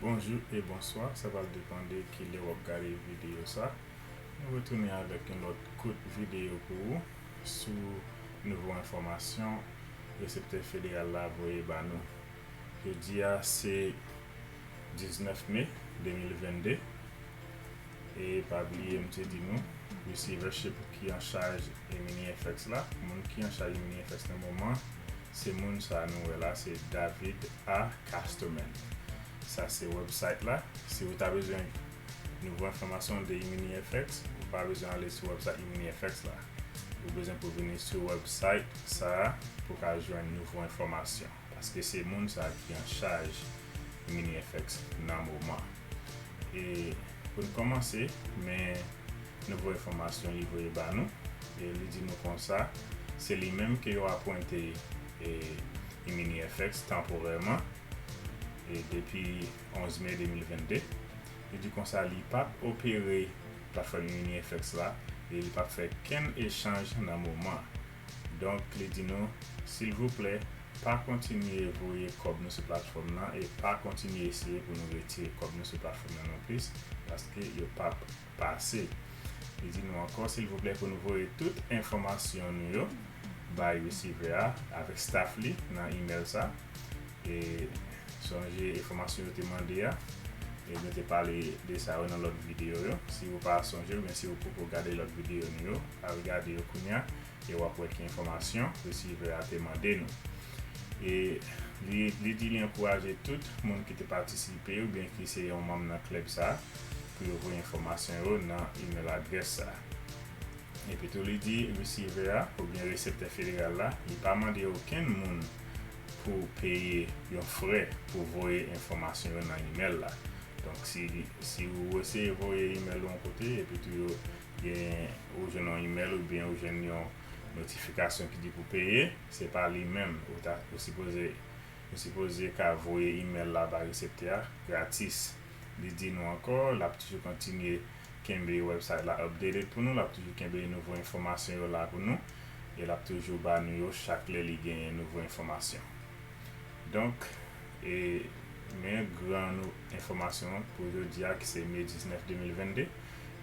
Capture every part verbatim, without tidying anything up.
Bonjou e bonswa, sa pral depann de ki lè w ap gade videyo sa. Nou retounen avèk yon lòt kout videyo pou ou sou nouvo enfòmasyon reseptè federal la voye ba nou. Jodi a se diznèf me de mil vennde. E pa bliye m te di nou, receivership ki an chaj e mini F X la, moun ki an chaj e mini F X nan moman, se moun sa nou wè la, se David A. Casterman. Sa se website la. Si ou ta bezwen nouvo enfòmasyon de Imini F X, ou pa bezwen ale sou website Imini F X la. Ou bezwen pou vini sou website sa pou ka jwenn nouvo enfòmasyon. Paske se moun sa ki an chaj Imini F X nan moman. E pou n kòmanse, men nouvo enfòmasyon li voye ba nou. E li di nou konsa, se li menm ke yo apwente e, Imini F X tanporèman e depi onz me de mil vennde. Li di konsa li p ap opere platfòm Imini F X la e li p ap fè kenn echanj nan moman. Donk, li di nou, silvouplè, pa kontinye voye kòb nou sou platfòm nan e pa kontinye eseye pou nou retire kòb nou sou platfòm nan non plis, paske yo p ap pase. Li di nou ankò, silvouplè, pou nou voye tout enfòmasyon nou yo bay resivè a avèk staff li nan imèl sa. E sonje enfòmasyon yo te mande a. E nou te pale de sa yo nan lòt videyo yo. Si ou pa sonje, oubyen si ou poko gade lòt videyo nou yo, al gade yo kounye a e w ap wè ki enfòmasyon resivè a te mande nou. E li, li di li ankouraje tout moun ki te patisipe oubyen ki se yon manm nan klèb sa pou yo voye enfòmasyon yo nan imèl adrès sa. Epi tou li di resivè a oubyen reseptè federal la, li pa mande okenn moun pou peye yon frè pou voye enfòmasyon yo nan imèl la. Donk, si, si ou eseye voye imèl ou yon kote, epi tou yo gen, ou jwenn yon imèl oubyen ou jwenn yon notifikasyon ki di pou peye, se pa li menm. Ou ta, ou sipoze, ou sipoze ka voye imèl la ba reseptè a gratis. Li di nou ankò, l ap toujou kontinye kenbe website la updated pou nou, l ap toujou kenbe nouvo enfòmasyon yo la pou nou, e l ap toujou ba nou yo chak lè li genyen nouvo enfòmasyon. Donk, e, men gran nou enfòmasyon pou jodi a, ki se me diznèf de mil vennde.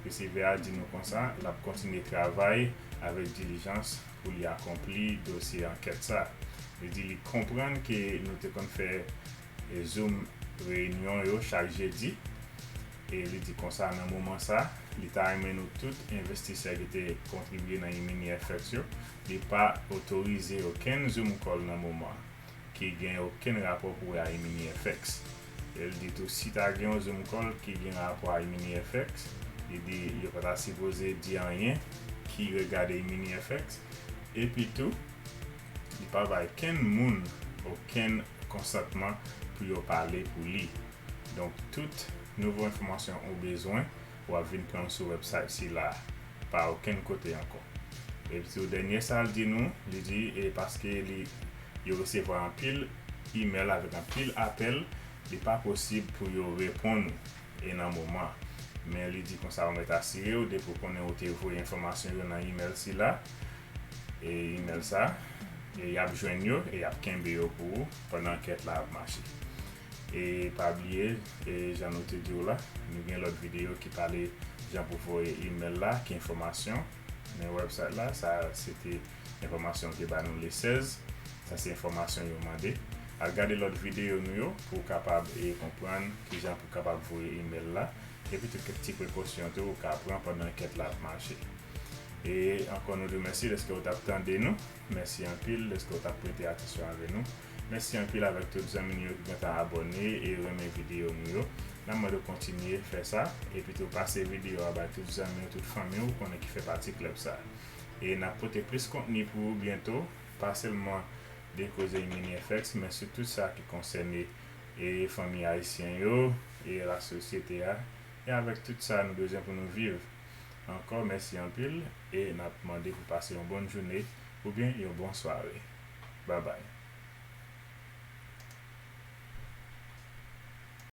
Resivè a di nou konsa, l ap kontinye travay avèk dilijans pou li akonpli dosye ankèt sa. Li di li konprann ke nou te konn fè e, Zoom reyinyon yo chak jedi. E li di konsa, nan moman sa, li ta renmen nou tout envestisè ki te kontribye nan Imini F X yo, li pa otorize okenn Zoom call nan moman ki gen okenn rapò pou wè a Imini F X. E li di tou, si ta gen yon Zoom call ki gen rapò a Imini F X, li di yo pa ta sipoze di anyen ki regade Imini F X. Epi tou, li pa bay kenn moun okenn konsantman pou yo pale pou li. Donk, tout nouvo enfòmasyon ou bezwen, w ap vin pran sou website sila, pa okenn kote ankò. Epi tou, dènye sa l di nou, li di, e paske li, yo resevwa anpil imèl avèk anpil apèl, li pa posib pou yo reponn ou e nan moman. Men li di konsa, ou mèt asire w, depi w konnen ou te voye enfòmasyon yo nan imèl sila, e imèl sa, e y ap jwenn yo, e y ap kenbe yo pou ou pandan ankèt la ap mache. E pa bliye, e jan nou te di w la, nou gen lòt videyo ki pale jan pou voye imèl la, ki enfòmasyon nan website la. Sa se te enfòmasyon yo te ba nou le sèz. Sa se enfòmasyon yo mande. Al gade lòt videyo nou yo pou w kapab e konprann kijan pou w kapab voye imèl la. Epi tout kèk ti prekosyon tou ou ka pran pandan ankèt la ap mache. E ankò nou di w mèsi dèske w t ap tande nou. Mèsi anpil dèske w t ap prete atansyon avè nou. Mèsi anpil avèk tout zanmi nou yo ki gentan abòne e renmen videyo nou yo. N ap mande w kontinye fè sa. Epi tou pase videyo a bay tout zanmi w, tout fanmi w ou konnen ki fè pati klèb sa. E n ap pote plis kontni pou ou byento. Pa sèlman de koze Imini F X, men sou tout sa ki konsène e fanmi ayisyen yo, e lasosyete a, e avèk tout sa nou bezwen pou nou viv. Ankò, mèsi anpil, e n ap mande pou pase yon bòn jounen oubyen yon bon sware. Babay.